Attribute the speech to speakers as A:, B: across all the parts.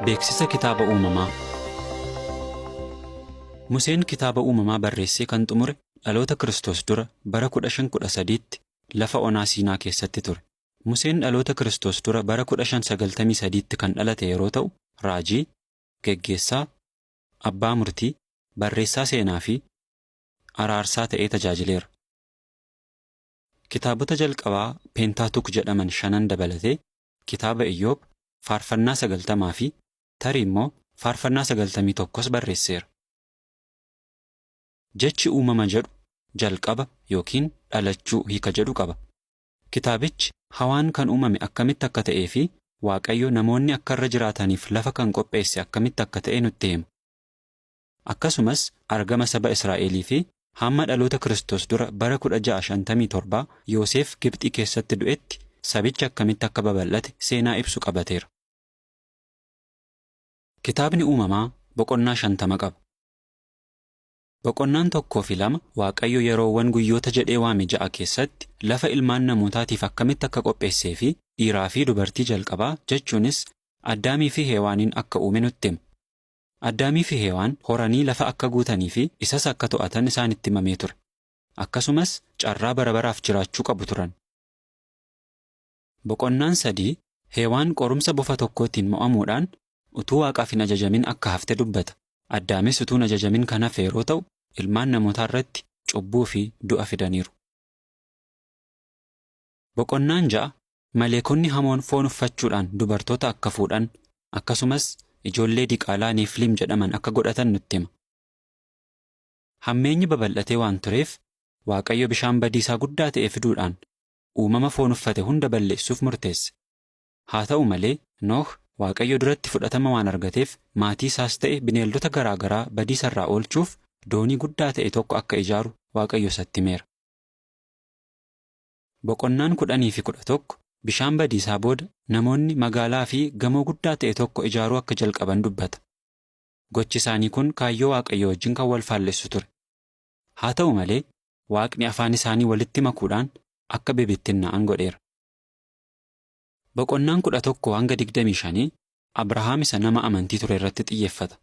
A: Beeksisa Kitaaba Uumamaa. Museen kitaaba uumamaa barreessee kan xumure dhaloota Kiristoos dura bara 1513tti lafa onaa Siinaa keessatti ture. Museen dhaloota Kiristoos dura bara 1593tti kan dhalate yeroo ta'u, raajii, geggeessaa, abbaa murtii, barreessaa seenaa fi araarsaa ta'ee tajaajileera. Kitaabota jalqabaa Peentaatuk jedhaman shanan dabalatee kitaaba Iyyoob, Faarfannaa 90 fi tarii immoo Faarfannaa 91s barreesseera. Jechi uumama jedhu jalqaba yookiin dhalachuu hiika jedhu qaba. Kitaabichi hawaan kan uumame akkamitti akka ta'ee fi Waaqayyo namoonni akka irra jiraataniif lafa kan qopheesse akkamitti akka ta'e nutti hima. Akkasumas argama saba Israa'elii fi hamma dhaloota Kiristoos dura bara 1657 Yoseef Gibxii keessatti du'etti sabichi akkamitti akka babal'ate seenaa ibsu qabateera. Kitaabni Uumamaa boqonnaa 50 qaba. Boqonnaan 1 fi 2 Waaqayyo yeroowwan guyyoota jedhee waame ja'a keessatti lafa ilmaan namootaatiif akkamitti akka qopheessee fi dhiiraa fi dubartii jalqabaa jechuunis Addaamii fi Hewaaniin akka uume nutti hima. Addaamii fi Hewaan horanii lafa akka guutanii fi isas akka to'atan isaanitti himamee ture. Akkasumas carraa bara baraaf jiraachuu qabu turan. Boqonnaan 3 Hewaan qorumsa bofa tokkootiin mo'amuudhaan utuu Waaqaaf hin ajajamin akka hafte dubbata. Addaamis utuu hin ajajamin kan hafe yeroo ta'u, ilmaan namootaa irratti cubbuu fi du'a fidaniiru. Boqonnaan 6 maleekonni hamoon foon uffachuudhaan dubartoota akka fuudhan, akkasumas ijoollee diqaalaa Neefliim jedhaman akka godhatan nutti hima. Hammeenyi babal'atee waan tureef, Waaqayyo bishaan badiisaa guddaa ta'e fiduudhaan uumama foon uffate hunda balleessuuf murteesse. Haa ta'u malee, Noh Waaqayyo duratti fudhatama waan argateef maatii isaas ta'e bineeldota garaa garaa badiisa irraa oolchuuf doonii guddaa ta'e tokko akka ijaaru Waaqayyo isatti himeera. Boqonnaan 10 fi 11 bishaan badiisaa booda namoonni magaalaa fi gamoo guddaa ta'e tokko ijaaruu akka jalqaban dubbata. Gochi isaanii kun kaayyoo Waaqayyoo wajjin kan wal faallessu ture. Haa ta'u malee, Waaqni afaan isaanii walitti makuudhaan akka bibittinnaa'an godheera. Boqonnaan 11-25 Abrahaam isa nama amantii ture irratti xiyyeeffata.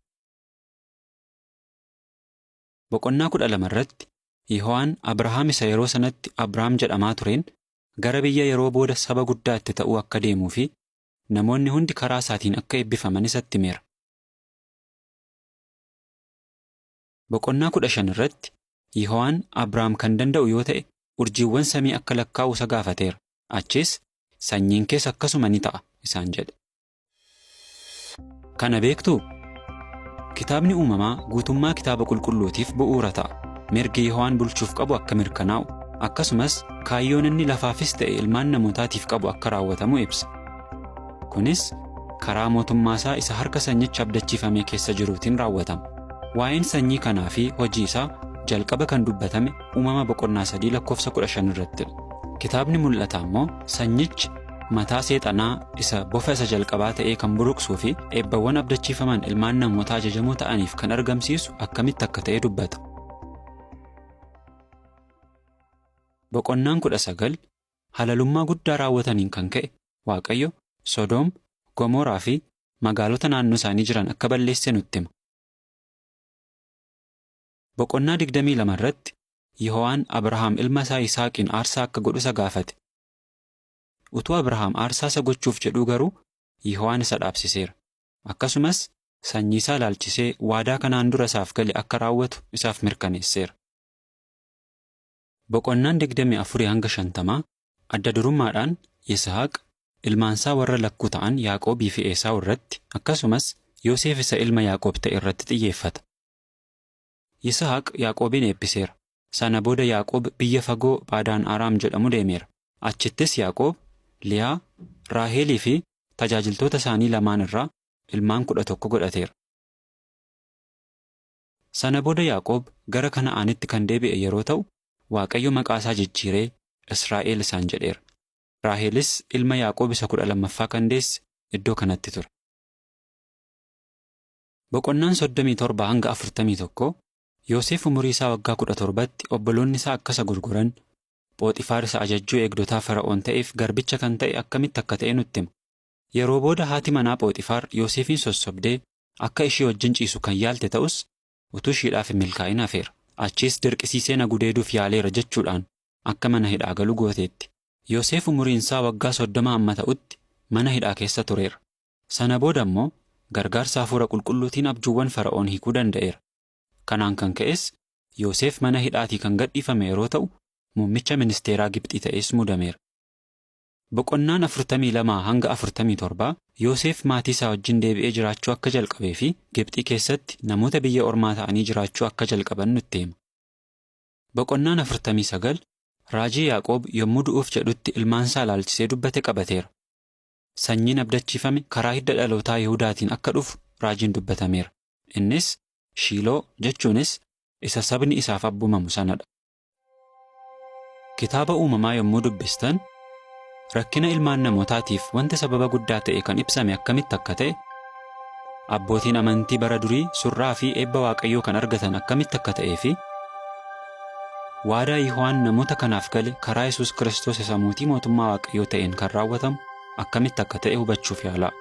A: Boqonnaa 12 irratti Yihowaan Abrahaam isa yeroo sanatti Abraam jedhamaa tureen gara biyya yeroo booda saba guddaa itti ta'uu akka deemuu fi namoonni hundi karaa isaatiin akka eebbifaman isatti himeera. Boqonnaa 15 irratti Yihowaan Abraam kan danda'u yoo ta'e urjiiwwan samii akka lakkaa'u isa gaafateera. Achiis, Sanyiin kees akkasuma ni ta'a isaan jedhe. Kana beektuu? Kitaabni Uumamaa guutummaa Kitaaba Qulqulluutiif bu'uura ta'a. Mirgi Yihowaan bulchuuf qabu akka mirkanaa'u, akkasumas kaayyoon inni lafaafis ta'e ilmaan namootaatiif qabu akka raawwatamu ibsa. Kunis karaa Mootummaasaa isa harka sanyicha abdachiifamee keessa jiruutiin raawwatama. Waa'een sanyii kanaa fi hojii isaa jalqaba kan dubbatame Uumama boqonnaa 3 lakkoofsa 15 irratti dha. Kitaabni Mul'ataa immoo sanyichi mataa Seexanaa isa bofa isa jalqabaa ta'ee kan buruqsuu fi eebbawwan abdachiifaman ilmaan namootaa ajajamoo ta'aniif kan argamsiisu akkamitti akka ta'e dubbata. Boqonnaan 19 halalummaa guddaa raawwataniin kan ka'e Waaqayyo Sodoom, Gomoraa fi magaalota naannoo isaanii jiran akka balleesse nutti hima. Boqonnaa 22 irratti Yihowaan Abrahaam ilma isaa Yisihaaqiin aarsaa akka godhu isa gaafate. Utuu Abrahaam aarsaa isa gochuuf jedhuu garuu Yihowaan isa dhaabsiseera. Akkasumas sanyii isaa ilaalchisee waadaa kanaan dura isaaf gale akka raawwatu isaaf mirkaneesseera. Boqonnaan 24 hanga 50 adda durummaadhaan Yisihaaq, ilmaansaa warra lakkuu ta'an Yaaqoobii fi Esaawu irratti, akkasumas Yoseef isa ilma Yaaqoob ta'e irratti xiyyeeffata. Yisihaaq Yaaqoobiin eebbiseera. Sana booda Yaaqoob biyya fagoo Phaadaan Aaraam jedhamu deemeera. Achittis Yaaqoob, Liyaa, Raahelii fi tajaajiltoota isaanii lamaan irraa ilmaan 11 godhateera. Sana booda Yaaqoob gara Kana'aanitti kan deebi'e yeroo ta'u, Waaqayyo maqaa isaa jijjiiree Israa'el isaan jedheera. Raahelis ilma Yaaqoob isa 12ffaa kan deesse iddoo kanatti ture. Boqonnaan 37-41, Yoseef umurii isaa waggaa 17tti obboloonni isaa akka isa gurguran, Phoxiifaar isa ajajjuu eegdotaa Fara'oon ta'eef garbicha kan ta'e akkamitti akka ta'e nutti hima. Yeroo booda haati manaa Phooxifaar Yoosefiin sossobdee akka ishee wajjin ciisu kan yaalte ta'us utuu ishiidhaaf hin milkaa'in hafeera. Achiis dirqisiisee na gudeeduuf yaaleera jechuudhaan akka mana hidhaa galu gooteetti. Yoosef umuriinsaa waggaa 30 hamma ta'utti mana hidhaa keessa tureera. Sana booda immoo gargaarsa hafuura qulqulluutiin abjuuwwan Fara'oon hiikuu danda'eera. Kanaan kan ka'es Yoosef mana hidhaatii kan gadhiifame yeroo ta'u muummicha ministeeraa Gibxii ta'ees muudameera. Boqonnaan 42 hanga 47 Yoosef maatii isaa wajjin deebi'ee jiraachuu akka jalqabee fi Gibxii keessatti namoota biyya ormaa ta'anii jiraachuu akka jalqaban nutti hima. Boqonnaan 49 raajii Yaaqoob yommuu du'uuf jedhutti ilmaansaa ilaalchisee dubbate qabateera. Sanyiin abdachiifame karaa hidda dhalootaa Yihudaatiin akka dhufu raajiin dubbatameera. Innis Shiiloo jechuunis isa sabni isaaf abboomamu sanadha. Kitaaba uumamaa yommuu dubbistan rakkina ilmaan namootaatiif wanti sababa guddaa ta'e kan ibsame akkamitti akka ta'e, abbootiin amantii bara durii surraa fi eebba Waaqayyoo kan argatan akkamitti akka ta'ee fi waadaa Yihowaan namoota kanaaf gale karaa Yesuus Kiristoos isa mootii mootummaa Waaqayyoo ta'een kan raawwatamu akkamitti akka ta'e hubachuuf yaalaa.